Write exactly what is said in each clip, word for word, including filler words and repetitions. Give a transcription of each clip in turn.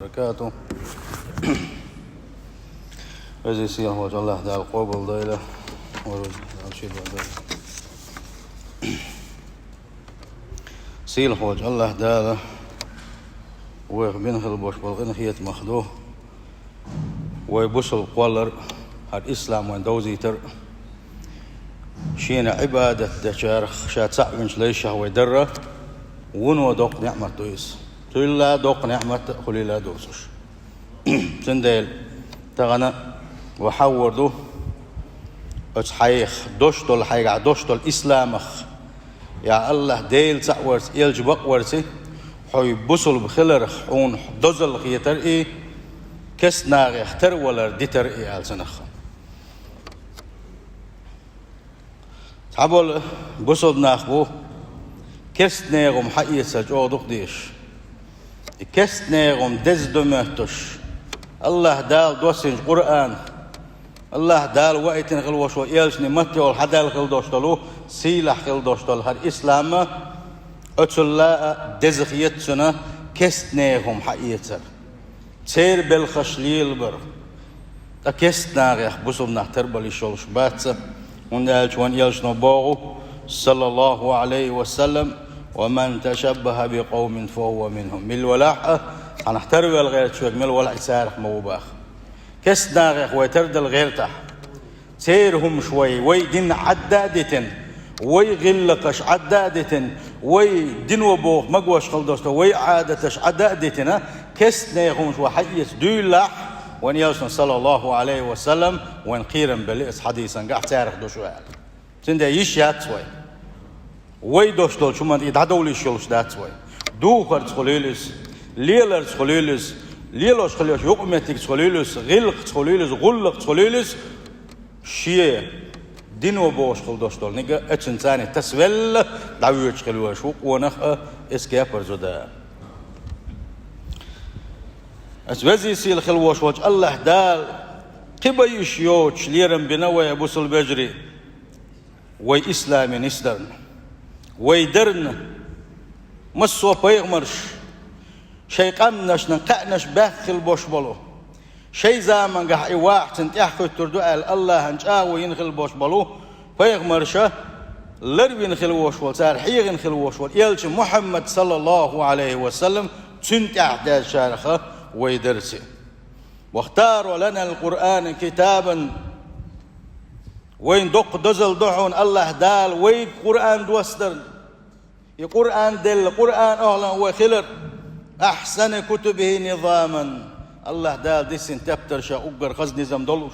وبركاته. Веза-сийлахь волчу АллахӀ Дала къобалдойла. Сийлахь волчу АллахӀ Дала вайх бина хила болуш болу къинхетамах ду вай бусалба кхоллар, хӀара ислам вайн довзийтар, Шена Ӏибадат дечарах Ша цхьаъ винчу лайшах вай дарра, вуно доккха неӀмат ду иза. Цул а доккха неӀмат а хуьлийла доцуш. Цундела тахана вай хьахор ду оцу хьайх дош долу, хьайгахь дош долу исламах, я АллахӀ, Дела цхьаъ варца, элча бакъ варца, хьо бусалба хиларх хьуна дозалла хетар и, керста нахех тарвалар дитар и аьлла цунах. Цхьаболу бусалба нах бу керста нехан хӀума хьаэцар чӀогӀа дукха дезаш. И керста нехан хӀума деза ду моьттуш, АллахӀ Дала доссийначу Къуръанах, АллахӀ Дала ваийтина хила волуш волу элчанийн маттахь хьадаьлла хила долуш долу, сийлахь хила долуш долу хӀара ислам а, оцул а деза хета цунна керста нехан хӀума хьаэцар, церан белхаш лелабар. Ткъа керста нахех бусалба нах тарбала йиш йолуш бац, хӀунда аьлча вайн элчано боху, саллаллаху Ӏалайхи ва саллам: «Ва ман ташаббаха би къавмин, фа хӀува минхум». Мила валахь а, цхьанах тарвала гӀерташ верг мила валахь а, и царах ма ву боху. Керста нахех вай тардала гӀертахь, церан хӀумаш вай, вай дин Ӏадда а дитина, вай гӀиллакхаш Ӏадда а дитина, вай дино боху магош хила долуш долу вай Ӏадаташ Ӏадда а дитина, керста нехан хӀумаш вай хьаэца дуьйлалахь, вайн элчано, саллаллаху Ӏалайхи ва саллам, вайна кхерам белли оцу хьадисангахь, царах ду шу аьлла. Цундела йиш яц вай. Вай дош долчу хӀуманна и дӀадовла йиш йолуш дац вай. Духарца хуьлийла иза, леларца хуьлийла иза, лелош хила йолчу юкъаметтигца хуьлийла иза, гӀиллакхца хуьлийла иза, гӀуллакхца хуьлийла иза, шен дино бохуш хила долуш долу нигат а, оцунна царна тасавелла дӀавоьдуш хила везаш ву къонах а, иза кепара зуда а. Аса веза-сийлахь хила волуш волчу АллахӀ Дала кхин бан йиш йоцуш лерам бина вай, бусалба вежарий. Вай исламан нисдарна, вай дарна, массо а пайхамарш шайн къаьмнашна кхаьънаш баьхна хила болуш болу, шайн замангахь и вахьа цунна тӀаьхьахӀуьттур ду аьлла, АллахӀан чӀагӀо йина хила болуш болу пайхамарша ларвина хила волуш волу, цара хьехина хила волуш волу элча Мухьаммад, саллаллаху Ӏалайхи ва саллам, цуьнан тӀаьхьа даьржачарах вай дарца. «Вахтара ланал Къуръана китабан». Вайна доккха дозалла ду хьуна АллахӀ Дала вайга Къуръан доссадарна. И Къуръан делла, Къуръан охьалан вай хилар. «Ахьсана кутубихи низаман». АллахӀ Дала диссина тептар ша уггар хаза низам долуш.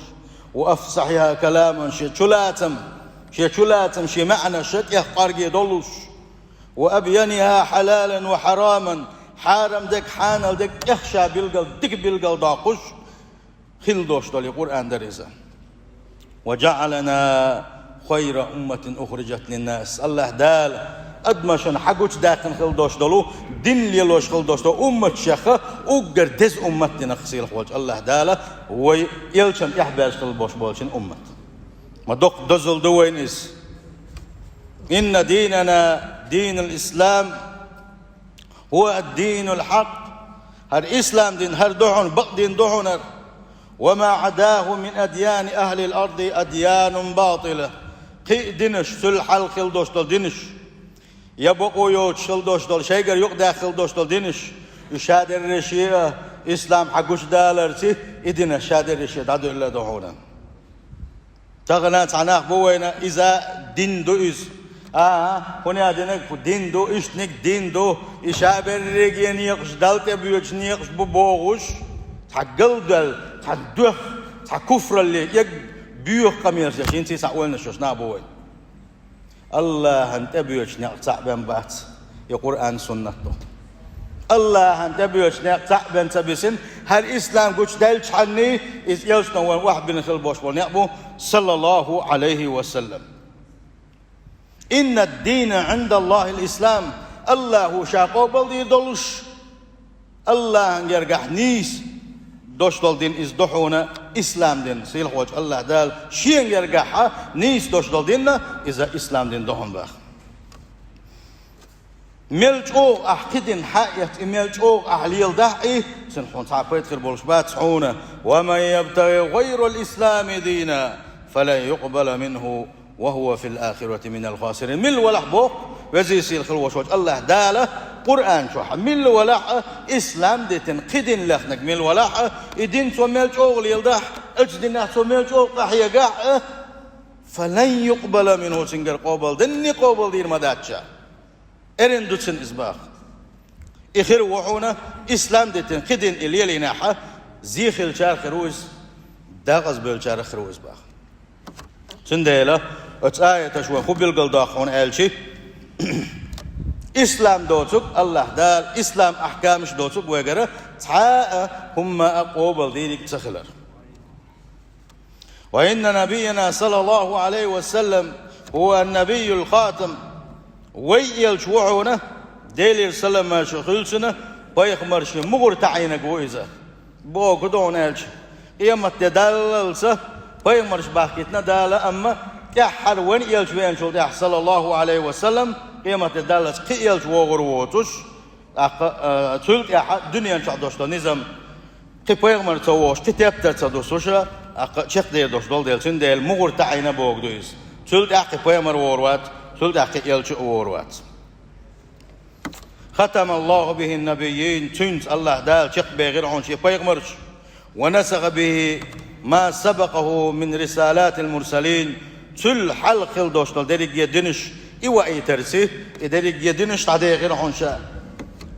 «Ва афсахьиха каламан», шен чулацам, шен чулацам, шен маьӀнаш ша тӀех къорге долуш. «Ва абйаниха хьалалан ва хьараман», хьарам дерг, хьанал дерг тӀех ша билгал, дика билгал доккхуш хила долуш долу и Къуръан дара иза. «Ва жаӀалана хайра умматин ухрижат линнас». АллахӀ Дала адамашна хьагучудаьккхина хила долуш долу, дин лелош хила долуш долу умматашех уггар деза уммат дина, сийлахь волчу АллахӀ Дала вай элчанна тӀаьхьабаьржа хила болуш болчун уммат. Ма доккха дозалла ду вайна иза. «Инна дийнана дийнул ислам, хӀува ад-дийнул хьакъ». ХӀара ислам дин, хӀара ду хьуна, бакъ дин ду хьуна хӀара. «Ва ма Ӏадаху мин адьяни ахьлил арди адьянун батила». Кхин а динаш, цул хьалха хила долуш долу динаш, я бакъо йоцуш хила долуш долу, шайгара юкъадаьхна хила долуш долу динаш, и шадерриге а ислам хьагучудаларца, и динаш шадерриге дӀадуьллуш ду хьуна. Тахана цхьа нах бу вайна, иза дин ду иза. АхӀа, хӀун а динаг дин ду, иштаниг дин ду, и шаберриге некъаш, Далла тӀебоьдуш некъаш бу бохуш, цхьа галдаьлла, цхьа доьху, цхьа куфралле, эгг боьха къамелаш деш, хӀинца а цхьа ойланаш йолуш нах бу вайна. АллахӀан тӀебоьдуш некъ цхьаъ бен бац, и Къуръан, суннат ду. АллахӀан тӀебоьдуш некъ цхьаъ бен ца бисина, хӀара ислам гучудаьллачхьанний, иза элчано вайна охьабина хила болуш болу некъ бу, саллаллаху Ӏалайхи ва саллам. «Инна ад-дийна ӀиндаллахӀил ислам». АллахӀа ша къобалдийр долуш, АллахӀан гергахь нийса дош долу дин иза ду хьуна ислам дин, сийлахь волчу АллахӀ Дала шен гергахь нийса дош долу дин а иза ислам дин ду хьуна боху. Мел чӀогӀа ахь кхидина хьаэц, и мел чӀогӀа ахь леладахь, и цуьнан хьуна цхьа пайда хир болуш бац хьуна. «Ва ман ябтагӀи гӀайрал ислами дина, фалан юкъбала минху, ва хӀува фил ахирати минал хасирин». Милла валахь боху, везий сийлахь хила волуш волчу АллахӀ Дала Къуръан чохь, милла валахь а, ислам дитина кхидина лехнарг милла валахь а, и дин цо мел чӀогӀа леладахь, оцу динах цо мел чӀогӀа къахьегахь а, «фалан юкъбала минху», цуьнгара къобал данне къобал дийр ма дац ша. Эрна ду цуьнан иза баха. И хир ву хьуна, ислам дитина кхидина и лелийнехь а, зе хиллачарах хир ву иза, декъазбевллачарах хир ву иза баха. Цундела оцу аяташа вай хӀун билгалдоккху хьуна аьлча, ислам доцург, АллахӀ Дала ислам ахькамаш доцург вайгара цхьа а хӀумма а къобал дийриг ца хилар. «Ва инна набийяна саллаллаху Ӏалайхи ва саллам хӀува ан-набийюл хатам». Вай элча ву хьуна, Делера салам-маршо хуьлда цунна, пайхамаршна мугӀар таӀийнарг ву иза. Боху ду хьуна аьлча, къематде даллалца пайхамарш бахкийтина Дала, амма тӀаьххьара вайн элча веанчул тӀаьхьа, саллаллаху Ӏалайхи ва саллам, къематде даллалца кхин элча вогӀур воцуш, тӀаккха, а, цул тӀаьхьа дуьнен чохь долуш долу низам кхин пайхамар ца вогӀуш, кхин тептар ца дуссуш, тӀаккха чекхдер долуш долу дела, цундела мугӀар таӀийна боху ду иза. Цул тӀаьхьа кхин пайхамар вогӀур вац, цул тӀаьхьа кхин элча а вогӀур вац. «Хатамаллаху бихин набиййин», цуьнца АллахӀ Дала чекхбехира хьуна шен пайхамарш. «Ва насаха бихи ма сабакъаху мин рисалатил мурсалин», цул хьалха хила долуш долу дерриге динаш и ваийтарца, и дерриге динаш дӀадехира хьуна ша.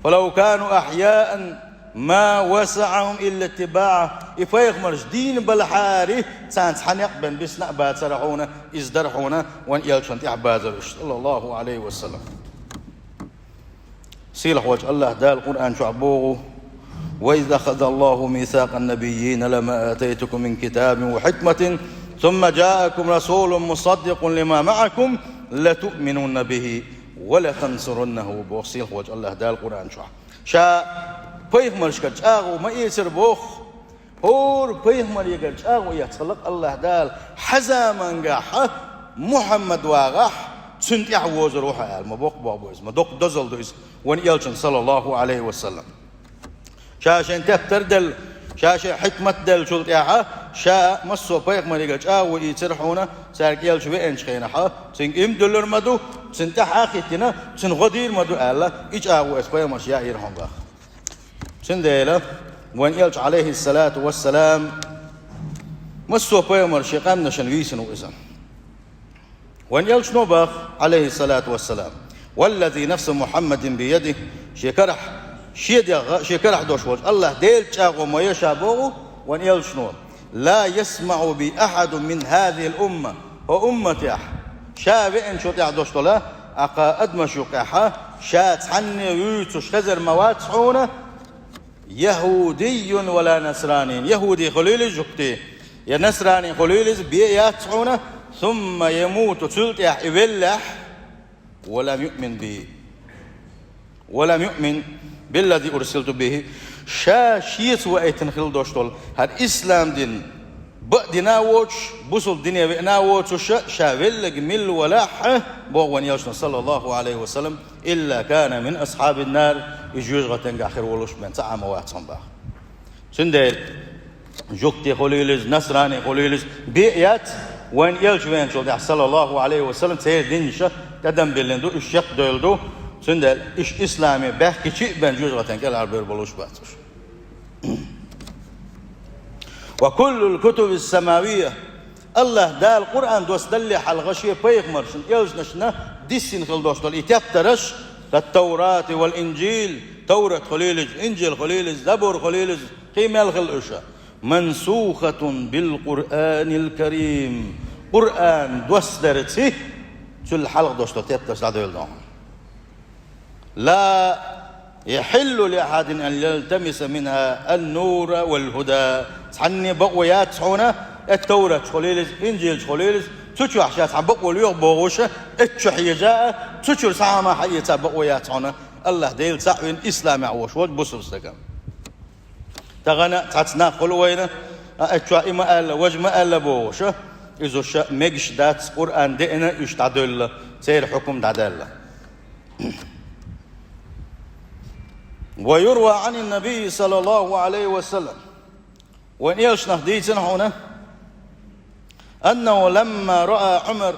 «Фалав кану ахьяан ма васаӀахум илла иттибаӀа». И пайхамарш дийна балахьара, царна цхьа некъ бен бисна а бацара хьуна, иза дара хьуна вайн элчанна тӀаьхьа базар уьш, саллаллаху Ӏалайхи ва саллам. Сийлахь волчу АллахӀ Дала Къуръан чохь боху: «Ва из ахазаллаху мисакъан набиййина лама атайтукум мин китабин ва хьикматин, сумма жаакум расулун мусаддикъун лима маӀакум, латуъминунна бихи ва латансуруннаху», боху сийлахь волчу АллахӀ Дала Къуръан чохь. Ша пайхамаршкара чӀагӀо ма эцира боху, хӀора пайхамарегара чӀагӀо эцна хилла АллахӀ Дала, хьан замангахь Мухьаммад вагӀахь, цуьнан тӀаьхьа возур ву хьо аьлла, ма боккха боху иза, ма доккха дозалла ду иза вайн элчанна, саллаллаху Ӏалайхи ва саллам. Ша шайн тептар делла, ша шайн хьикмат деллачул тӀаьхьа, ша массо а пайхамарегара чӀагӀо ийцира хьуна, цаьрга элча веанчу хенахь, цуьнга иман дуьллур ма ду, цуьнан тӀаьхьа а хӀиттина, цуьнан гӀо дийр ма ду аьлла, и чӀагӀо оцу пайхамарша яийра хьуна боху. Цундела вайн элча, Ӏалайхиссалату вассалам, массо а пайхамар шен къаьмнашна вийсина ву иза. Вайн элчано боху, Ӏалайхиссалату вассалам: «Валлази нафсу Мухьаммадин биядихи», шен карахь, шен дегӀ, шен карахь долуш волчу АллахӀ Делан чӀагӀо ма ю ша боху вайн элчано. «Ла ясмаӀу би ахьадун мин хӀазихил умма». ХӀо умматехь, ша веанчул тӀаьхьа долуш долу, тӀаккха адамаш юккъехь, ша цхьанне вуьйцуш хезар ма вац хьуна, яхӀудийюн ва ла насранийюн, яхӀуди хуьлийла иза жуьгти, я насрани хуьлийла иза, бен яц хьуна, сумма ямуту, цул тӀаьхьа и веллехь, «ва лам юъмин би, ва лам юъмин биллази урсилту бихи». Ша шеца ваийтина хила долуш долу хӀара ислам дин бан а дина а воцуш, бусалба дине веана а воцуш, ша велларг милла валахь, боху вайн элчано, саллаллаху Ӏалайхи ва саллам, «илла кана мин асхьабин нар», и жоьжахатангахь хир волуш бен цхьа а ма вац хьуна боху. Цундела жуьгти хуьлийла иза, насрани хуьлийла иза, бен яц, вайн элча веанчул тӀаьхьа, саллаллаху Ӏалайхи ва саллам, церан динаш тӀадам биллина ду, уьш чекхдевлла ду. Цундела уьш исламе баьхкича а бен жоьжахатан кӀелхьарбевр болуш бац уьш. «Ва куллул кутубис самавия», АллахӀ Дала Къуръан доссадалле хьалха шен пайхамаршна, элчанашна диссина хила долуш долу и тептарш, «кат-Таврати вал Инжил», Таврат хуьлийла иза, Инжил хуьлийла иза, Забур хуьлийла иза, кхин мел хила уьш, «мансухатун бил Къуръанил карим», Къуръан доссадарца, цул хьалха долуш долу тептарш дӀадевлла ду хьуна. «Ла яхьиллу ли ахьадин ан ялтамиса минха ан-нура вал хӀуда». Цхьанне бакъо яц хьуна, э, Тавратчу хуьлийла иза, Инжилчу хуьлийла иза, цу чохь ша цхьа бакъо лоьху бохуш, эццу чу хьежа а, цу чуьра цхьа хӀума хьаэца бакъо яц хьуна, АллахӀ Дела цхьаъ вина исламехь волуш волчу бусалба стагана. Тахана цхьацца нах хуьлу вайна, а, эццу чохь и ма аьлла, важа ма аьлла бохуш, иза уьш мегаш дац, Къуръан деана, уьш дӀадевлла, церан хьукум дӀадаьлла. ويروى عن النبي صلى الله عليه وسلم, вайн элчанах дийцина хьуна, أنه لما رأى عمر,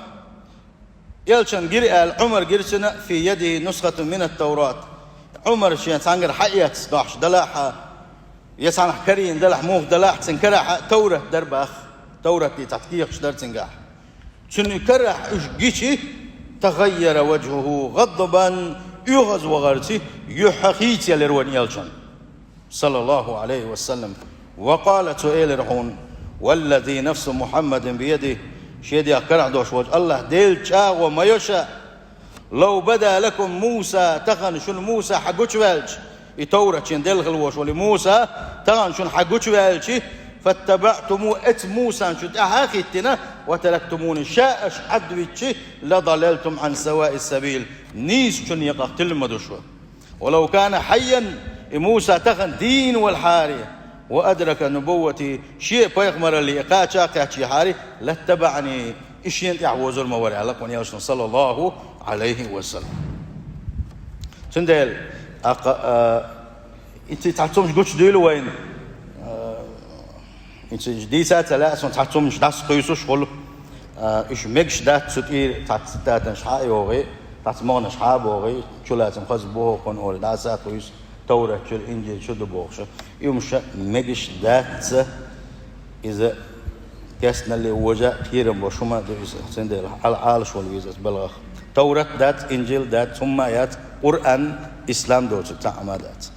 элчанна гира аьлла, Ӏумара гира цунна, في يده نسخة من التوراة, Ӏумара шен цхьаьнгара хьаэцна дохьуш далахь а, я цхьаннахьа карийна далахь, муха далахь, цун карахь а Товрат дара боху, Товрат дийца цхьа кехаташ дара цуьнгахь. Цуьнан карахь уьш гича, تغير وجهه غضبا, оьгӀазвахарца юьхь хийцаелира вайн элчанна, صلى الله عليه وسلم. وقال, цо элира хьуна: والذي نفس محمد بيده, шен дегӀ карахь долуш волчу АллахӀ-Делан чӀагӀо ма йо ша, لو بدا لكم موسى, тахана шуна Муса хьан гучуваьлча, и Товрат шен делла хила волуш волу Муса, тахана шуна хьан гучуваьлча, فاتبعتموه, оцу Мусана шу тӀаьхьа а хӀиттина, وتركتموني, ша аша Ӏадвичча, لضللتم عن سواء السبيل, нийсачу некъах тилла ма ду шу. ولو كان حيا, и Муса тахана дийна валахьара, وأدرك نبوتي, шен пайхамаралле кхача а кхаьчнехьара, لاتبعني, и шена тӀаьхьа возур ма вара аьлла вайн элчано, صلى الله عليه وسلم. Цундела, аккха, а, и цхьа цхьа хӀумнаш гучудуьйлу вайна, а, и цхьа дийца а ца лаьа, суна цхьа цхьа хӀумнаш дӀасакхуьйсуш хуьлу, а, уьш мегаш дац цу тӀера цхьацца цитатанаш хьа а йогӀий, цхьацца могӀанаш хьа а богӀий, чулацам хаза боху хӀокхуьнан олий, дӀаса а кхуьйсу, Товрат чуьра, Инжил чу ду бохуш. И хӀумнаш мегаш дац, иза кестналле вожа а кхерам бо шу ма ду иза, цундела хьала Ӏалаш волу веза иза балгӀах. Товрат дац, Инжил дац, хӀумма а яц, Къуръан, ислам доцург цхьа а хӀума дац.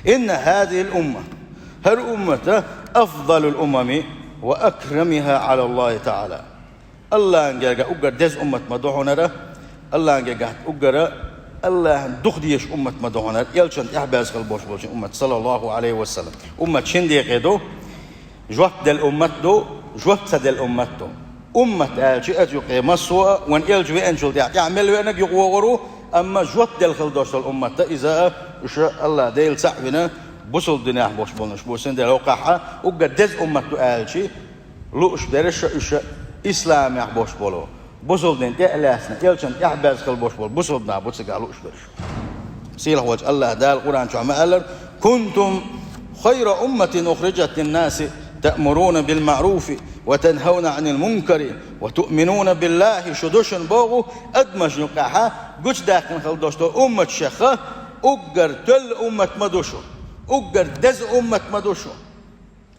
إن هذه الأمة, хӀара уммат أفضل الأمم وأكرمها على الله تعالى. АллахӀан гергахь уггар деза уммат ма ду хьуна хӀара, АллахӀан гергахь уггар АллахӀан дукха дезаш уммат ма ду хьуна хӀара, элчанна тӀаьхьабаьзза хила болуш болчу уммат, صلى الله عليه وسلم. Уммат шина декъе ду, жоп делла уммат ду, жоп ца делла уммат ду. Уммат аьлча, оцу юкъе массо а вайн элча веанчул тӀаьхьа, тӀаьхьа мел веанарг юкъа вогӀур ву, амма жоп делла хила долуш долу уммат ду иза, уьш АллахӀ Дела цхьаъ вина, бусалба динехь болуш болуш бу, цундела хӀокхахь а уггар деза уммат ду аьлча, лууш берш а уьш а исламехь болуш болу, бусалба дин тӀе а лаьцна, элчанна тӀаьхьабаьзза хила болуш болу бусалба нах бу цигахь лууш берш. Сийлахь волчу АллахӀ Дала Къуръан чохь ма аьллара: كنتم خير أمة أخرجت للناس تأمرون بالمعروف وتنهون عن المنكر وتؤمنون بالله, шу ду шуна боху, адамашна юкъахь гучудаьккхина хила долуш долу умматашех уггар тоьлла уммат ма ду шу, уггар деза уммат ма ду шу.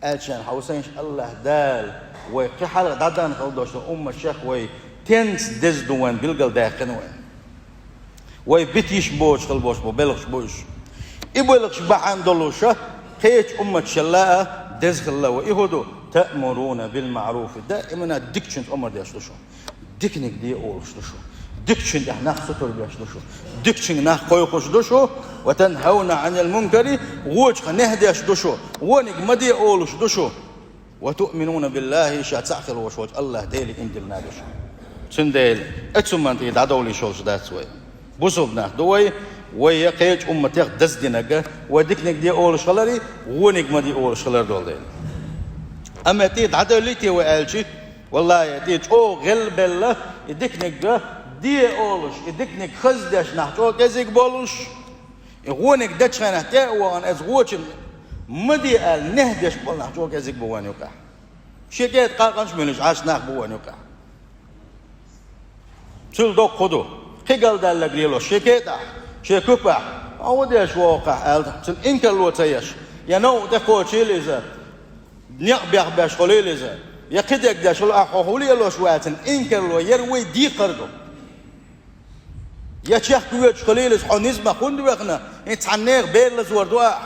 Аьлча, хьан хьовсийша, АллахӀ Дала вай кхин хьалха дӀадахана хила долуш долу умматашех вай тенца деза ду вайна билгалдаьккхина вайна. Вай бита йиш боцуш хила болуш бу белхаш бу уьш. И белхаш бахьана долуш кхечу умматашалла а деза хилла вай. И хӀун ду? تأمرون بالمعروف, даимана дикачуьнца омра деш ду шу. Диканиг де олуш ду шу. Дикачуьнан тӀехь нах сутара беш ду шу. Дикачуьнга нах кхойкхуш ду шу. وتنهون عن المنكر, вочух нехь деш ду шу. Вониг ма де олуш ду шу. وتؤمنون بالله, ша цхьаъ хила волуш волчу АллахӀ Деле ийман диллина ду шу. Цундела оцу хӀуманна тӀе дӀадовлийш йолуш дац вай. Бусалба нах ду вай, вай я кхечу умматех даздинарг, вай диканиг де олуш хилари, вониг ма де олуш хилар долу дела. Амма тӀе дӀадевллий те вай аьлча, валлахӀи, тӀе чӀогӀа гӀелбелла, и диканиг де олуш, и диканиг хаза деш нах чӀогӀа кӀезиг болуш, и вониг дечхьанахь тӀе а вахана, иза вочун ма де аьлла, нехь деш болу нах чӀогӀа кӀезиг бу вайн юкъахь. Шен кӀеда кхайкхинчу муьлуьш Ӏаш нах бу вайн юкъахь. Цул доккха хӀун ду? Кхин галдаьлларг лелош шен кетӀахь, шен куьпахь, ма хӀун деш вогӀу-кх ахь аьлла, цуьнан инкарло ца еш, я новкъа тӀекхочийла иза, некъ бехбеш хуьлийла иза, я кхин дерг деш хуьлу, ахь хьо хӀун лелош ву аьлла, цуьнан инкарло яр вай декхар ду. Я чехка воьдуш хуьлийла иза, хьо низамах хӀунда вехна, хӀинца цхьана нехан бер лазор ду ахь,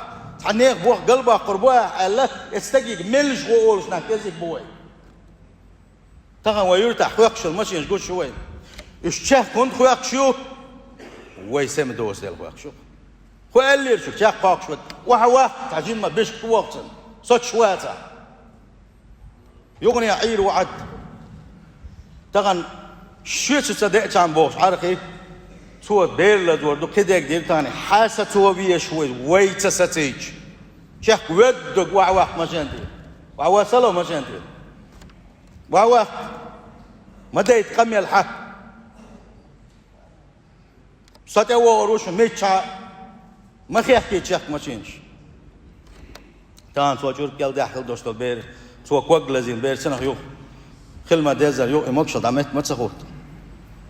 цхьана нехан бохам галбоккхур бу ахь аьлла, и стаге меллаша гӀо олуш нах кӀезиг бу вай. Тахана вай юьртахь хоьхкуш йолу машинаш гуш ю вайна. Уьш чехка хӀунда хоьхкуш ю? Вай сема доцу дела хоьхкуш ю. ХӀун аьллера шуьга чехка кхоккхуш ван? Охьа ваккха, цхьа жимма бишка воху цунна. Соцуш вацахь. Юханехьа Ӏийр ву Ӏад. Тахана шуьца ца деачхьана бохуш Ӏархи, цо бер лазор ду, кхидерг дийр тахана, хьан сацо везаш вай, вай ца сацийча. Чехка веддург охьа ваккха машен тӀера. Охьа ван сало машен тӀера. Охьа ваккха. Ма дайта къамел хьан. Со тӀе вогӀур ву шу миччахьа, ма хехкий чехка машинаш. Тахана цо чӀург кӀел даьхьа хила долуш долу бер, цо ког лазийна бер цунах юха хила ма-деззара юха и могушалла дӀаметта ма ца хӀутту.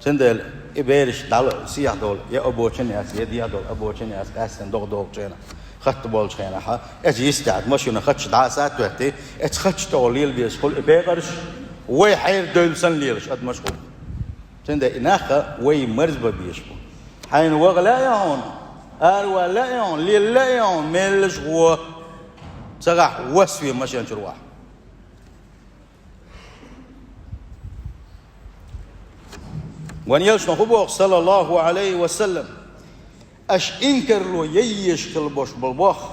Цундела и бераш дӀала сехьа долу, я обочина яц, я дехьа долу обочина яц, къаьстина догӀа догӀучу хенахь, хатта болчу хенахь, эцу йистехь машина хатта дӀаса а тоьттий, эцу хатта тӀехула лела безаш хуьлу и пекъарш, вай хьеран девлла санна лелаш адамаш хуьлу. Цундела и нах вай марзбан безаш бу. Хьайна ваха лаьа хьуна, аравала лаьа хьуна, лела лаьа хьуна, меллаша гӀо. Ца гӀахь, васве машен чуьра вахь. Вайн элчано хӀун боху, саллаллаху Ӏалайхи ва саллам? Аша инкарло яйеш хила болуш болу боху.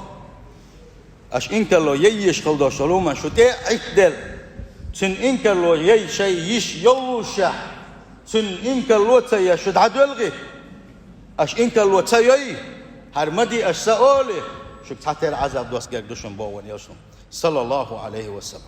Аша инкарло яйеш хила долуш долу хӀуманна шу тӀе а Ӏиттаделла, цуьнан инкарло яй шайн йиш йоллушехь, цуьнан инкарло ца еш шу дӀадоьлхий, аша инкарло ца йой, хӀара ма де аша сан олий, шуьга цхьатерра Ӏазап доссарг ду шуна боху вайн элчано, саллаллаху Ӏалайхи ва саллам.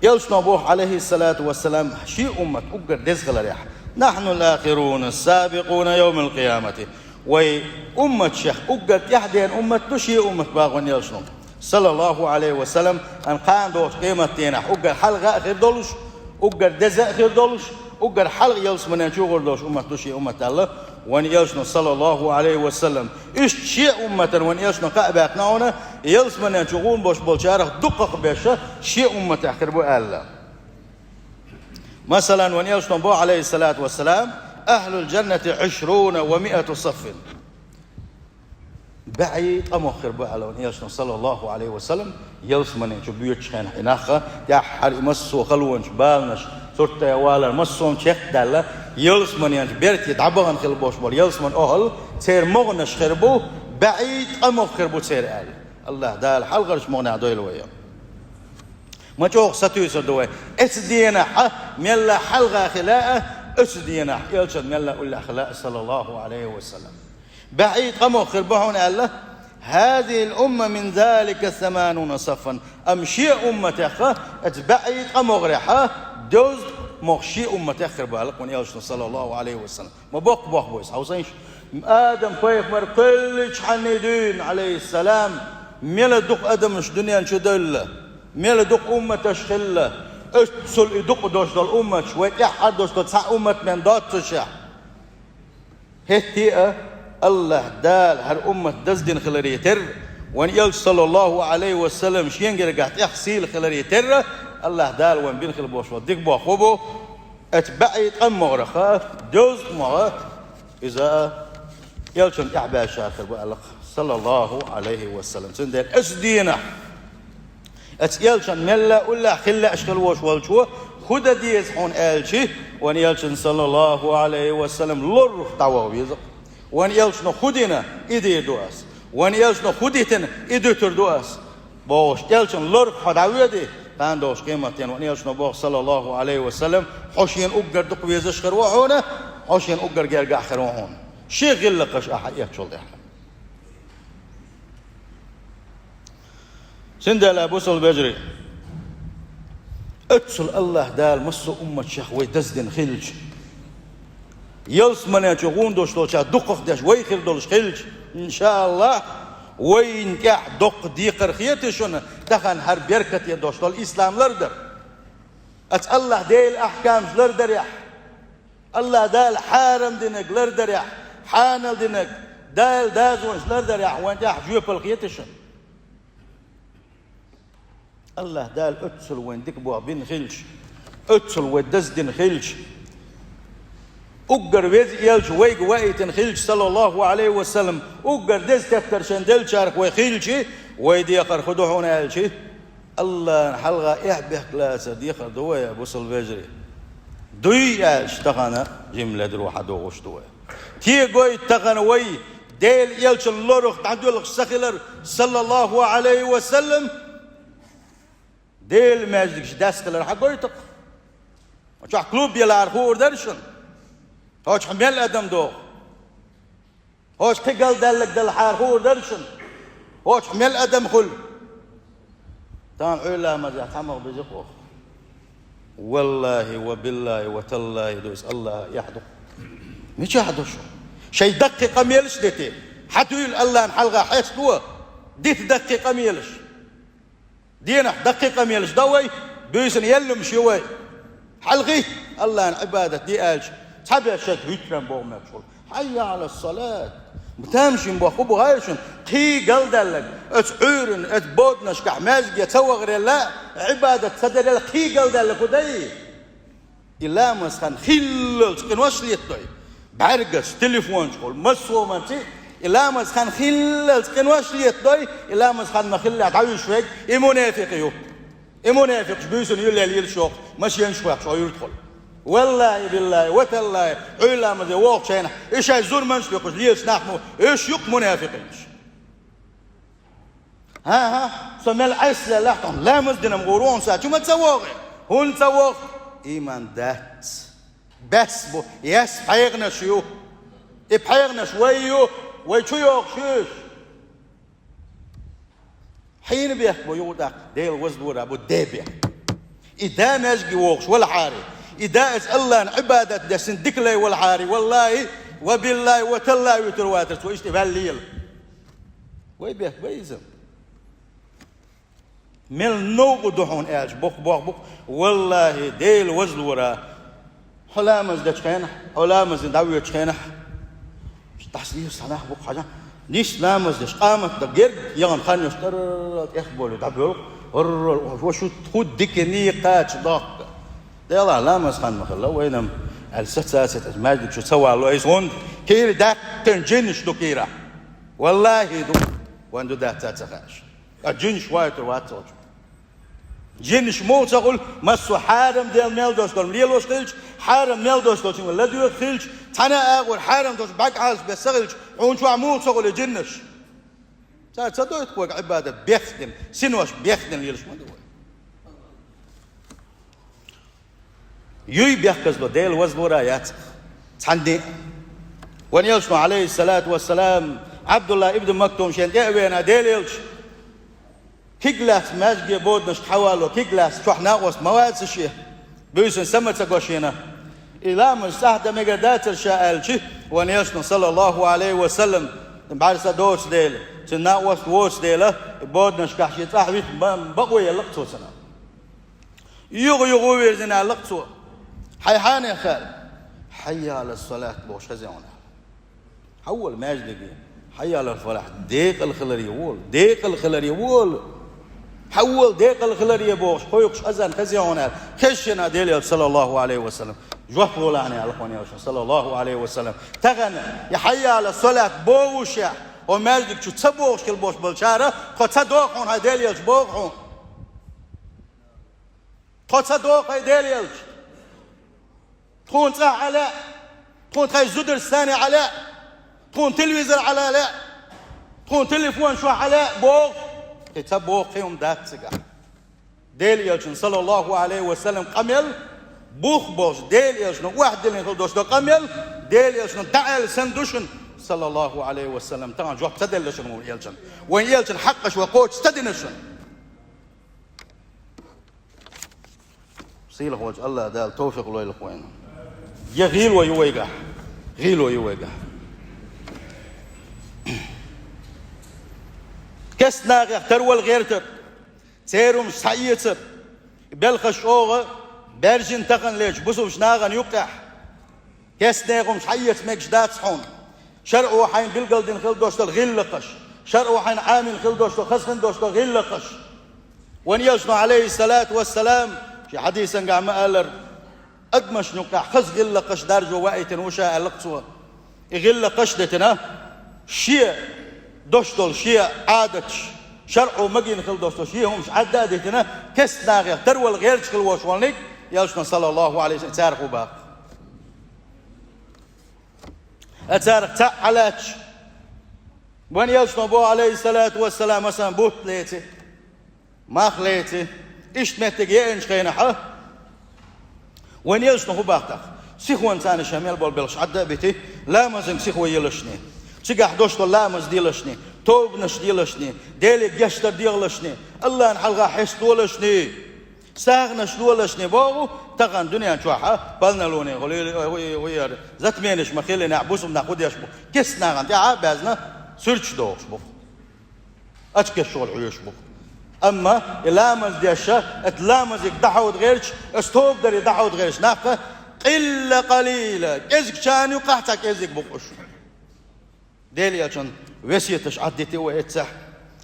Элчано боху, Ӏалайхиссалату вассалам, шен уммат уггар деза хиларехь: «Нахьну ал-ахируна ас-сабикъуна йовмал-къиямати». Вай умматех уггар тӀаьхьадена уммат ду шен уммат боху вайн элчано, саллаллаху Ӏалайхи ва саллам, кхана догӀучу къематдийнахь уггар хьалха а хир долуш, уггар деза а хир долуш, уггар хьалха ялсаманен чу гӀур долуш уммат ду шен уммат аьлла вайн элчано, саллаллаху Ӏалайхи ва саллам. Иштта шен умматана вайн элчано кхаъ баьккхина хьуна, ялсаманен чу гӀур болуш болчарах дукхах берш шен умматех хир бу аьлла. Масалан, вайн элчано боху, Ӏалайхиссалату вассалам: «Ахьлул-джаннати Ӏишруна ва миату саффин». БӀе ткъа могӀа хир бу аьлла вайн элчано, саллаллаху Ӏалайхи ва саллам, ялсаманен чу боьдучу хенахь и нах, тӀаьххьара и массо а халонаш, баланаш, сурт тӀе валар, массо а чекхдаьлла, ялсаманен чу берте дӀабахана хила болуш болу ялсаманин охӀла, церан могӀанаш хир бу, бӀе ткъа могӀа хир бу церан аьлла. АллахӀ Дала хьалхарчу могӀанехь дойла вай. Ма чӀогӀа сатуьйсур ду вай. Эцу дийнахь мелла хьалха хила а, оцу дийнахь элчан мелла уллехь хила а, саллаллаху Ӏалайхи ва саллам. БӀе ткъа могӀа хир бу хьуна аьлла: «Хазихил умма мин залика самануна саффан». Амма шен умматех, эцу бӀе ткъа могӀарехь, дезткъа могӀа шен умматех хир бу аьлла вайн элчано, саллаллаху Ӏалайхи ва саллам. Ма боккха бохам бу иза, хьовсийша. Адам-пайхамар кхоьллинчхьанний дуьйна, Ӏалайхиссалам, мела дукха адамаш дуьнен чу девлла, мела дукха умматаш хилла, оццул и дукха долуш долу умматаш, вай тӀаьххьара долуш долу цхьа уммат мел доццушехь, хӀетте а АллахӀ Дала хӀара уммат даздина хиларе терра, вайн элча, саллаллаху Ӏалайхи ва саллам, шен гергахь тӀех сийла хиларе терра, АллахӀ Дала вайн бина хила болуш болу дика бохам бу, эцу бӀе ткъа могӀарах дезткъа могӀа иза элчанна тӀаьхьабаьллачара хир бу аьлла, саллаллаху Ӏалайхи ва саллам. Цундела оцу дийнахь эцу элчан мелла уллехь хила лаьаш хила волуш волчо хӀун дан деза хьуна аьлча, вайн элчан, саллаллаху Ӏалайхи ва саллам, лорах дӀаваха веза. Вайн элчано хӀун дина, и дийр ду ас. Вайн элчано хӀун дитина, и дуьтур ду ас. Бохуш, элчан лорах хьо дӀавоьдий, кхана долуш къематдийнахь вайн элчано боху, саллаллаху Ӏалайхи ва саллам, хьо шена уггар дукха везаш хир ву хьуна, хьо шена уггар гергахь хир ву хьуна. Шен гӀиллакхаш ахьа эцчул тӀаьхьа. Цундела, бусалба вежарий, оццул АллахӀ Дала массо а умматех вай даздина хилча, ялсаманен чу гӀур долуш долчарах дукхах дерш вай хир долуш хилча, иншааллахӀ, вайна тӀехь доккха декхар хетий шуна, тахана хӀара беркате долуш долу ислам лардар. Оцу АллахӀ Делан ахькамаш лардарехь, АллахӀ Дала хьарам динарг лардарехь, хьанал динарг, Дала дозанаш лардарехь вайна тӀехь жоьпалла хетий шуна? АллахӀ Дала оццул вайна дика бохам бина хилча, оццул вай даздина хилча, уггар веза элча вайга ваийтина хилча, саллаллаху Ӏалайхи ва саллам, уггар деза тептар шайна деллачарах вай хилча, вай декхар хӀун ду хьуна аьлча, АллахӀна хьалха эхь-бехк лацар декхар ду вай, бусалба вежарий. Дуй аьлча, тахана жимма ледара хьадогӀуш ду вай. Те гойту тахана вай, Делан элчан лорах дӀадоьлхуш ца хилар, саллаллаху Ӏалайхи ва саллам, Делан маьждигаш даьсса хилар хьагойту-кх. Чохь клуб ялахьара хуур дара шуна? Кхочух мел адам догӀу? Кхочух кхин галдаьлларг далахьара хуур дара шуна? Кхочух мел адам хуьлу? Тахана Ӏуьйра ламазехь цхьа могӀа беза-кх оха. Валлахи, ва биллахи, ва таллахи, ду иза Аллахьа эхь ду. Мичахь ду шу? Шайн даккхий къамелаш дите. Хьатуьйла Аллахьан хьалха хьесто. Дита даккхий къамелаш. Денахь даккхий къамелаш дан вай, буьйсанна еллумаш ю вай. Хьалхийта Аллахьан Ӏибадат де аьлча, цхьаберш шайга хӀуьттаран боху моьттуш хуьлу. Хьайя Ӏала салат. Тамашийна боху бу гӀайшина, кхин галдаьлларг, оцу Ӏуьйранна, оцу боданашкахь маьждиге ца вахарелла, Ӏибадат ца дарелла кхин галдаьлларг хӀун дай? И ламаз хан хиллалц къинош леттадой. БӀаьргаш, телефончухула, массо а манци, и ламаз хан хиллалц къинош леттадой, и ламаз хан ма хиллехь дӀавуьйш верг, и мунафикъ ю. И мунафикъаш буьйсанна юьллел йилла шоьху, машенаш вехаш Ӏуьйртахула. Валлахи, биллахи, ва таллахи, Ӏуьйра ламазе вохучу хенахь, и шайн зурманаш а дохуш лелаш нах ма, уьш ю-кх мунафикъинаш. ХӀан-хӀа, со мел Ӏеса лелахь тхьуна, ламаз дина-м гӀур ву хьуна, сан чу ма ца вогӀий? ХӀунда ца вогӀу? Ийман дац. Баьсса бу, яьсса пхьегӀанаш ю. И пхьегӀанаш вай ю, вай чу йогӀуш ю уьш. Хьенан бехк бу юха тӀаккха, Дела вазлора бу ден бехк. И да маьждиге вогӀуш валахьара, и да иза Аллахьан Ӏибадат деш дика лай валахьара, валлахи, ва биллахи, ва таллахи, вуьтур вацара цо иштта ваьлла лела. Вай бехк бай иза. Мел новкъа ду хьуна аьлча, боккха боху бу-кх, валлахи, Дела вазлора. Хьо ламаз дечу хенахь, хьо ламазе дӀавоьдучу хенахь, дӀасаделла цхьа нах бу-кх хьажа. Нийса ламаз деш, къамат дан герга яхана хан йолуш тӀаррал тӀехболу дӀабоьлху, гӀуррал, ва шу хӀун дика некъ кхача доккха. Делахь ламаз хан ма хилла вайна-м, аьлла саца а ца тӀе, маьждиг чу ца вало иза хӀунда? Кийра даьккхина джинаш ду кийрахь. Валлахи ду. Вайн ду дац ца хаьаш. Ткъа джинаш вайтур вац цо чу. Джинаш муха ца хуьлу, массо а хьарам дела мел долуш долу лелош хилча, хьарам мел долуш долчуьнга ладоьгӀуш хилча, цхьана а агӀор хьарам долуш бӀаьрг Ӏалаш бесса хилча, хьуна чохь муха ца хуьлу джинаш? Цара ца дойту вайга Ӏибадат бехк дина, синош бехк дина лелаш ма ду вай. Юй бехказло, Дела вазлора яц цхьанне а. Вайн элчано, Ӏалайхиссалату вассалам, Ӏабдулла ибн Мактум шен тӀе а вена, Дела элча, киг лаьцна маьждиге боданашка хьавало, киг лаьцна чохь накъост ма вац шен, буьйсанна са ма ца го шена. И ламаз сахьт дан мегар дацара ша аьлча, вайн элчано, саллаллаху Ӏалайхи ва саллам, бӀаьрса доцу дела, цуьнан накъост воцу дела, и боданашкахь шен цӀахь вита бакъо елла-кх цо цунах. Юха-юха вирзина аьлла-кх цо: «Хьайн хьанех хаьа?» «Хьайя Ӏала салат» бохуш хезна хьуна. Хьан волу маьждиге? «Хьайя Ӏала фалахь». Декъала хиларе волу, декъала хиларе волу. Хьан волу декъала хиларе бохуш, кхойкхуш азан хезна хьуна аьлла. Хезча а Дела элча, саллаллаху Ӏалайхи ва саллам, жоп лолахьана аьлла-кх вайн элчано, саллаллаху Ӏалайхи ва саллам. Тахана и «Хьайя Ӏала салат» бохушехь, хьо маьждиг чу ца бохуш хила болуш болчара, тхо ца доху хьуна, хьайн Дела элча боху хьуна. Тхо ца доху, хьайн Дела элча. Тхуна цӀахь Ӏа лаьа, тхуна тхайн зударшна цӀахь Ӏа лаьа, тхуна телевизор Ӏа лаьа, тхуна телефон чохь Ӏа лаьа боху. И ца боху кхин хӀума дац цигахь. Дела элчан, саллаллаху Ӏалайхи ва саллам, къамел бух болуш, Дела элчано охьадиллина хила долуш долу къамел, Дела элчано дӀааьлла санна ду шуна, саллаллаху Ӏалайхи ва саллам, тахана жоп ца делла шуна вайн элчан. Вайн элчан хьакъаш вай кхочуш ца дина шуна. Сийлахь волчу Аллах Дала товфикъ лойла-кх вайна. Я гӀийла ю вайгахь, гӀийла ю вайгахь. Кестнахех тарвала гӀертар, церан хӀумаш схьаэцар, белхаш чӀогӀа баьржина таханлерчу бусулбачу нахана юккъехь. Кестнех хӀумаш схьаэца мегаш дац хьуна. ШарӀо хьайна билгалдина хила долуш долу гӀиллакхаш, шарӀо хьайна Ӏамийна хила долуш долу, хаза хила долуш долу гӀиллакхаш. Вайн элчано, Ӏалайхиссалату вассалам, шен хьадисангахь ма-аллара, адамашна юккъехь хаза гӀиллакхаш даржо ваийтина ву ша аьлла-кх цо. И гӀиллакхаш а дитина, шен долуш долу шен Ӏадаташ, шарӀо магийна хила долуш долу шен хӀумаш Ӏадда а дитина, кестнахех тарвала гӀерташ хила волуш волниг, элчано, саллаллаху Ӏалайхи ва саллам, царах ву баккха. Ткъа царах цхьаъ Ӏа лаьтташ, вайн элчано боху, Ӏалайхиссалату вассалам, масалан, бутт леци, мах леци, иштта меттиг еанчу хенахь, вайн элчано хӀун боху тӀаккха? Сихонца царна шайн мел болу белхаш Ӏадда а бити, ламазан сихо елашний, цигахь долуш долу ламаз делашний, тобанаш делашний, Деле гечдар дехалашний, Аллахьан хьалха хьесталашний. СагӀанаш лолашне боху, тахан дуьнен чохь а полнолуние хуьлийла, ой, ой, ой, яра, затменеш ма хиллинехь, бусулба нах хӀун деш бу? КестнагӀан тӀехь а баьзна, суьрташ дохуш бу. Ачкеш чухула хьоьжуш бу. Амма и ламаз деш а, аса ламазиг дӀахьовда гӀерташ, аса тоба даре дӀахьовда гӀерташ нах а, къилла къалийла, кӀезгчарна юкъахь цхьа кӀезиг бу-кх уьш. Делан Элчан весеташ Ӏаддитий вай эццахь.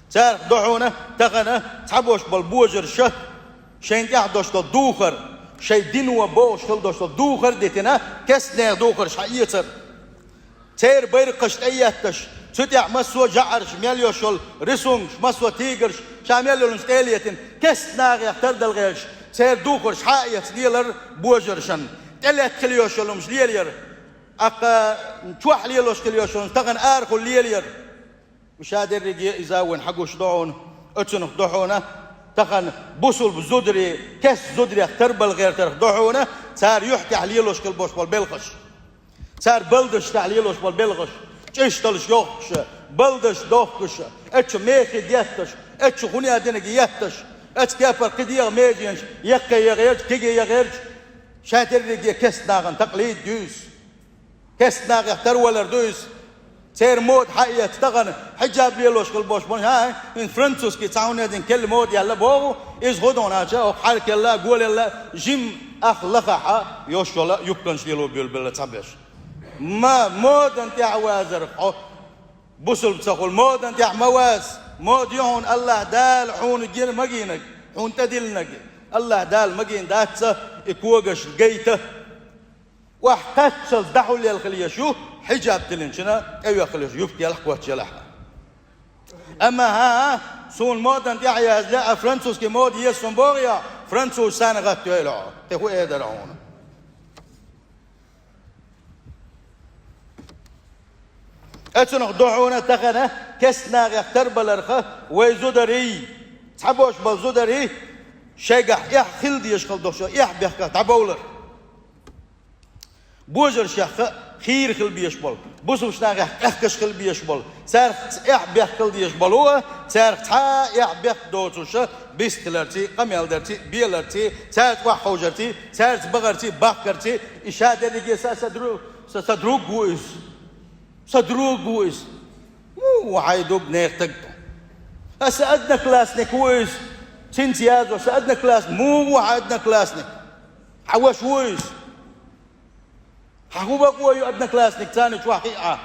Царах ду хьуна тахана цхьаболуш болу божарша, шайна тӀехь долуш долу духар, шайн дино бохуш хила долуш долу духар а дитина, кестнех духарш схьаэцар. Церан байракхаш тӀеэтташ, цу тӀехь массо а жаӀарш, мел йолуш йолу рисункаш, массо а тигарш, ша мел йолуш тӀе а летина, кестнагӀех тардала гӀерташ, церан духарш схьа а эцна лелар божаршна. ТӀелетта хила йолуш йолу хӀумнаш лелаяр. Аккха чохь лелош хила йолуш йолу хӀумнаш тахана арахула лелаяр. Ша дерриге иза вайн хьагуш ду хьуна, оцунах ду хьуна, тахана бусулба зударий, кест зударех тарбала гӀертарх ду хьуна, цара юьхь тӀехь лелош хила болуш болу белхаш. Цара балдаш тӀехь лелош болу белхаш, чӀишталш йохкуша, балдаш дохкуша, эццу мехи детташ, эццу хуьне динарг етташ, эццу кепара кхидегӀа меженаш, яккхий ян гӀерташ, кегий ян гӀерташ, ша дерриге кестнагӀан такълид дуьйцу. КестнагӀех тарвалар ду иза. Церан мода схьаэцна тахана хьиджаб лелош хила болуш болу, хӀа, хӀинца французский цхьа хӀуннедина келла мода яьлла боху, иза хӀун ду хьуна аьлча, хӀокху хьалакелла а, голелла а, жимма ах лахахь а йолуш йолу юбканаш лело буьйлабелла цхьаберш. Ма, модан тӀехь вазарх хьо бусулба ца хуьлу, модан тӀехь ма ваза. Мода ю хьуна АллахӀ Дала хьуна гина ма гинарг, хьуна тӀедиллинарг. АллахӀ Дала ма гина дац ца и когаш гайта. Охьа кхаччалц дӀахьулъелла хила езаш ю, хьиджаб тиллинчунна тӀеоьхуш хила езаш ю, юбка елахь, коч елахь. Амма хӀан, суна модан тӀехь язле, а французский мода еза суна боху я, французашна гӀаттайойла хьо, кхин хӀун эр дара хьуна? Оцунах ду хьуна тахана кестнагӀех тарбаларх вай зударий, цхьаболуш болу зударий, шайгахь эхь хила дезаш хила долуш, эхь бехках дӀабовлар. Божаршех хийра хила безаш болу, бусулба нахех къехкаш хила безаш болу, цаьрца эхь бехк хила дезаш болу а, цаьрца цхьа а эхь бехк доцуша, бистхиларций, къамел дарций, беларций, цаьрца охьаховшарций, цаьрца бахарций, бахкарций, и ша дерриге са, са дру-, са, са друг ву иза. Са друг ву иза. Ву, ву хьайн друг нехан таг ду. Аса одноклассник ву иза. Цинца язо, аса одноклассник. Муха ву хьан одноклассник? Хьан ваша ву иза? Хьан хӀун бакъо ю одноклассник царна чохь хиъа?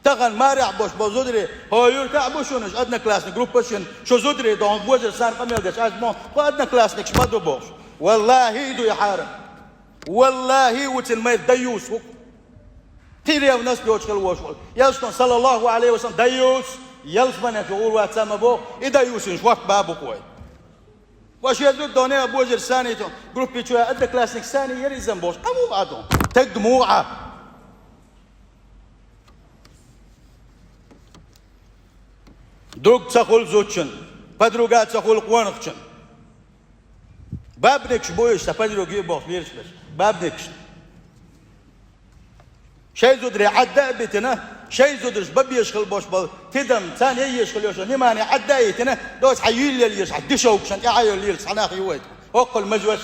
Тахана марехь болуш болу зударий, хӀо юьртахь а бу шуна уьш одноклассник группа шина, шу зударий доху божарша царна къамел деш, аса мо, хӀо одноклассникаш ма ду бохуш. Валлахи, и ду и хьарам. Валлахи, ву цуьнан майра дайюс ву. Кхин ревность йоцуш хила вош волу. Элчано, саллаллаху алейхи ва саллям, дайюс, ялсамане чу гӀур вац ма боху, и дайюсин шорт бабу-кх вай. Ва шен зуддоне а божарша санийта, группи чу а одноклассник саний яра иза бохуш, къа муха а ду? Таг муха а? Друг ца хуьлу зудчун, подруга ца хуьлу къонахчун. Бабникаш бу иза, сан подруги бохуш лелаш берш. Бабникаш. Шайн зударий Ӏадда а битина, шайн зударш бан безаш хила болуш болу тидам, царна ян езаш хила йолуш йолу внимание Ӏадда а йитина, доцу хьан юьллел езаш, хьан дешовгашна тӀе Ӏа йолу лелаш хьан нах ю вайта. ХӀоккхул мажош.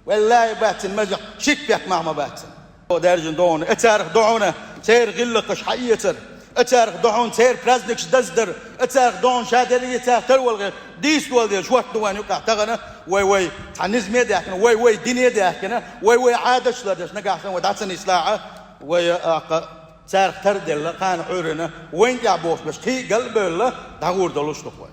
Валлахи, бац цуьнан мажа, шик бехк мах ма бац цуьнан. О, даьржина догӀуна, э, царах догӀуна, церан гӀиллакхаш хьаэцар. Э, царах догӀуна, церан праздникаш даздар. Э, царах догӀуна, ша дерриге царах тарвала гӀерта. Дийца дола дела, шорт ду вайн юкъахь тахана, вай, вай, цхьа низаме а даьхкина, вай, вай, дине а даьхкина, вай, вай, Ӏадаташ лардеш, нагахь санна вай дӀа ца нислахь а, вай, а, кха, царах тарделла, кхана Ӏуьйрана, вайна тӀехь бохуш берш, кхин а гал а бевлла, дӀагӀур долуш ду-кх вай.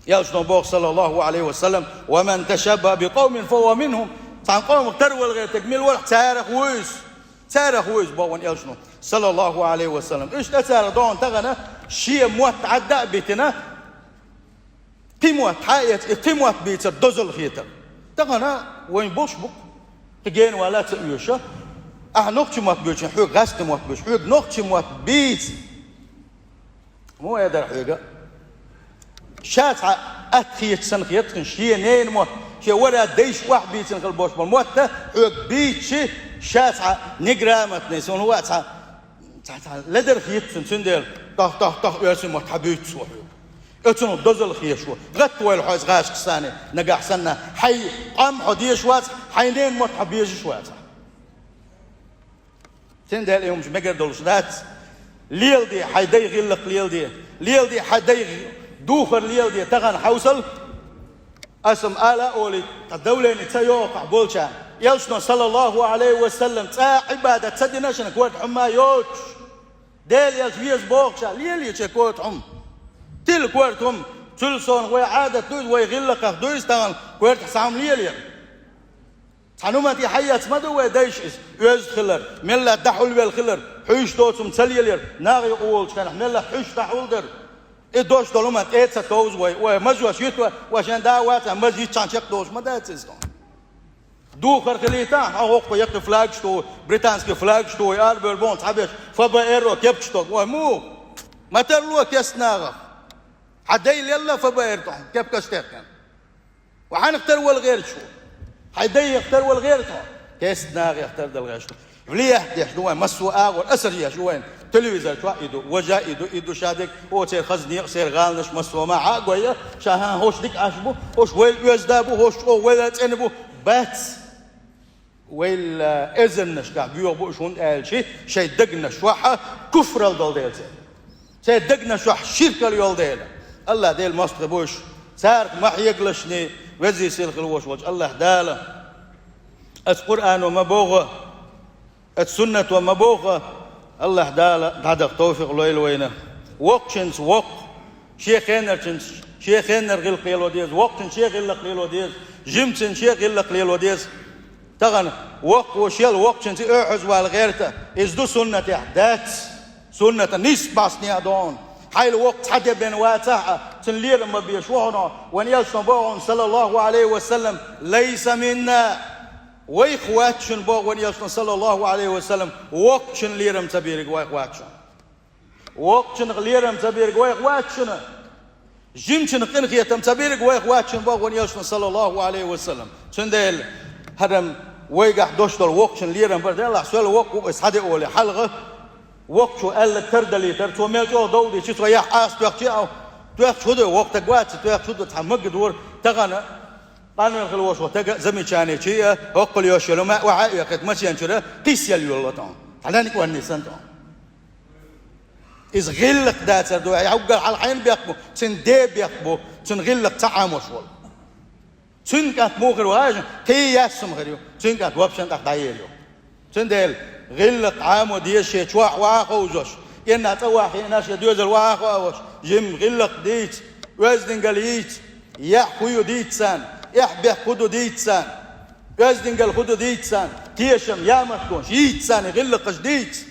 Элчано боху, саллаллаху алейхи ва саллям: «Ва ман ташаббаха би къавмин, фа хува минхум». Цхьана къомах тарвала гӀертарг мила вара, царах ву иза. Царах ву иза, боху вайн Элчано, саллаллаху алейхи ва саллям. Иштта царах догӀуна тахана шен мотт Ӏадда а битина, кхин мотт хьаэца, и кхин мотт бийцар дозалла хетар. Тахана вайн болуш бу-кх, кхин гена вала а ца оьшу. Ахьа нохчийн мотт буьйцу, хьоьга гӀазкхийн мотт буьйцу, хьоьга нохчийн мотт бийца. Муха эр дара хьоьга? Ша цхьа атта хеташ санна хета шена, шен ненан мотт, шен вара дайша охьабийцина хила болуш болу мотт а хьоьга бийцича, ша цхьа неграмотный, суна хӀун а цхьа, цхьа, цхьа ледар хета шена, цундела тох, тох, тох, оьрсийн мотт хьабуьйцу со хьоьга. Оцунах дозалла хеташ ву. ГӀатта войла хьо из гӀашкхашца, нагахь санна хьай къам хьо дезаш вацахь, хьай ненан мотт хьо безаш вацахь. Цундела и хӀумаш мегар долуш дац. Леладе, хьай дай гӀиллакх леладе. Леладе, хьай дай духар леладе. Тахана хьовсал, ас-м ала а олий, ткъа давлени ца йогӀу кхахь болчарна. Элчано, саллаллаху Ӏалайхи ва саллам, цкъа а Ӏибадат ца дина шуна корта хӀума йоцуш. Дела Элча веза бохуча лелийча корта хӀума. Тилла корта хӀума. Цул совнаха вай Ӏадат ду иза, вай гӀиллакхах ду иза тахана, кортахь цхьа хӀума лелаяр. Цхьана хӀуманна тӀе хьаэца ма ду вай дайша иза. Оьзда хилар, мелла дӀахьулвелла хилар, хьуьйсуш доцу хӀума ца лелаяр, наха юкъа волчу хенахь мелла хьуьйсуш дӀахьулдар. И дош долу хӀуманна тӀе а ца товза вай. Вай мазош йита, вай шен да а вац, маза йитчхьана чекхдолуш ма дац иза. Духар хилийта, хьан хӀокху яккхий флагаш туху, британский флагаш туху, арабевлла боху цхьаберш, ФБР-о кепкаш тоху. Вай муха? Ма тарло кестта нахах. Хьан дай лелла ФБР тоху, кепкаш техкина. Ва хьанах тар вала гӀерташ ву? Хьайн дайх тар вала гӀерта хьо? Кестта нахах тардала гӀерташ ду. Влиять деш ду вайн массо а агӀор, асар еш ду вайн. Телевизор чохь а и ду, важа а и ду, и ду ша дерг, о, церан хаза некъ, церан гӀаланаш массо а ма хьа а гой, ша хӀан хӀорш дика Ӏаш бу, хӀорш вайл оьзда бу, хӀорш чӀогӀа вайл цӀена бу. Бац! Вайл эзарнашкахь боьха бу уьш, хӀунда аьлча шайн дегнаш чохь куфралла долу дела церан. Церан дегнаш чохь ширкалла йолу дела. АллахӀ Дела мостагӀий бу уьш. Царах ма хьегалаш, Веза-Сийлахь волуш волчу АллахӀ Дала. Аса Къуръано ма боху, аса Суннато ма боху, АллахӀ Дала дӀадахьа товфикъ лойла вайна. Воккхачуьнца воккха, шен хенарчуьнца шен хенара гӀиллакх лело деза, воккхачуьнца шен гӀиллакх лело деза, жимачуьнца шен гӀиллакх лело деза. Тахана воккха ву шел воккхачуьнца оьхьаз вала гӀерта, иза ду суннатехь? Дац. Суннатан нийсса бӀаьстенехь а догӀу. Хьайла воккха цхьа де бен вацахь а, цуьнан лерам ма беш ву хьуна. Вайн Элчано боху хьуна, саллаллаху Ӏалайхи ва саллам: «Лайса минна». Вайх вац шуна, боху вайн Элчано, саллаллаху Ӏалайхи ва саллам, воккхачун лерам ца берг вайх вац шуна. Воккхачунах лерам ца берг вайх вац шуна. Жимачунах къинхетам ца берг вайх вац шуна, боху вайн Элчано, саллаллаху Ӏалайхи ва саллам. Цундела хӀара-м вайгахь долуш долу воккхачун лерам бар, делахь, сол воккха ву, аса хьан де олий, хьалха воккхачо аьлларг тардалийтар, цо мел чӀогӀа дов дийцича, цо яхь Ӏаса тоьхча а, тоьхча хӀун ду, воккха стаг вац, тоьхча хӀун ду, цхьа магадора, тахана къанвелла хила волуш волу стага а, замечани чий а, хӀоккхул йош йолу ма, охьа а оькхуьйту, масенчуьра кхисъелла йолало тхьуна. Хьан нанна кӀорни санна тхьуна. Иза гӀиллакх дацар ду, хьуьггара хьалха хьайна бехк бу, цуьнан ден бехк бу, цуьнан гӀиллакх ца Ӏамош волу. Цуьнан кӀант муха хир ву, хьажа, кхин яьссума хир ю, цуьнан кӀант вапшан тӀаккха дӀаер ю. Цундела гӀиллакх Ӏамо деза шен чохь ваха ховзош, кӀирнах цӀа ваха хиъна шен доьзал ваха ховзош, жимма гӀиллакх дийца, оьздангалла йийца, яхь хӀун ю дийца царна, эхь-бехк хӀун ду дийца царна, оьздангалла хӀун ду дийца царна, тешам, ямартлонаш йийца царна, гӀиллакхаш дийца.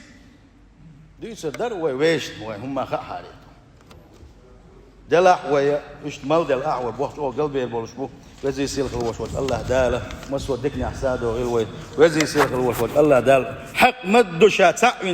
Дуьйцур дара вай вешан, вай хӀумма хаахьара. Делахь вай, иштта мел дела ахь вай, бохча чӀогӀа галбер болуш бу. Веза-Сийлахь волуш волчу АллахӀ Дала массо а диканехь садо гӀил вай. Веза-Сийлахь волуш волчу АллахӀ Дала хьакъ ма-дду ша цхьаъ вина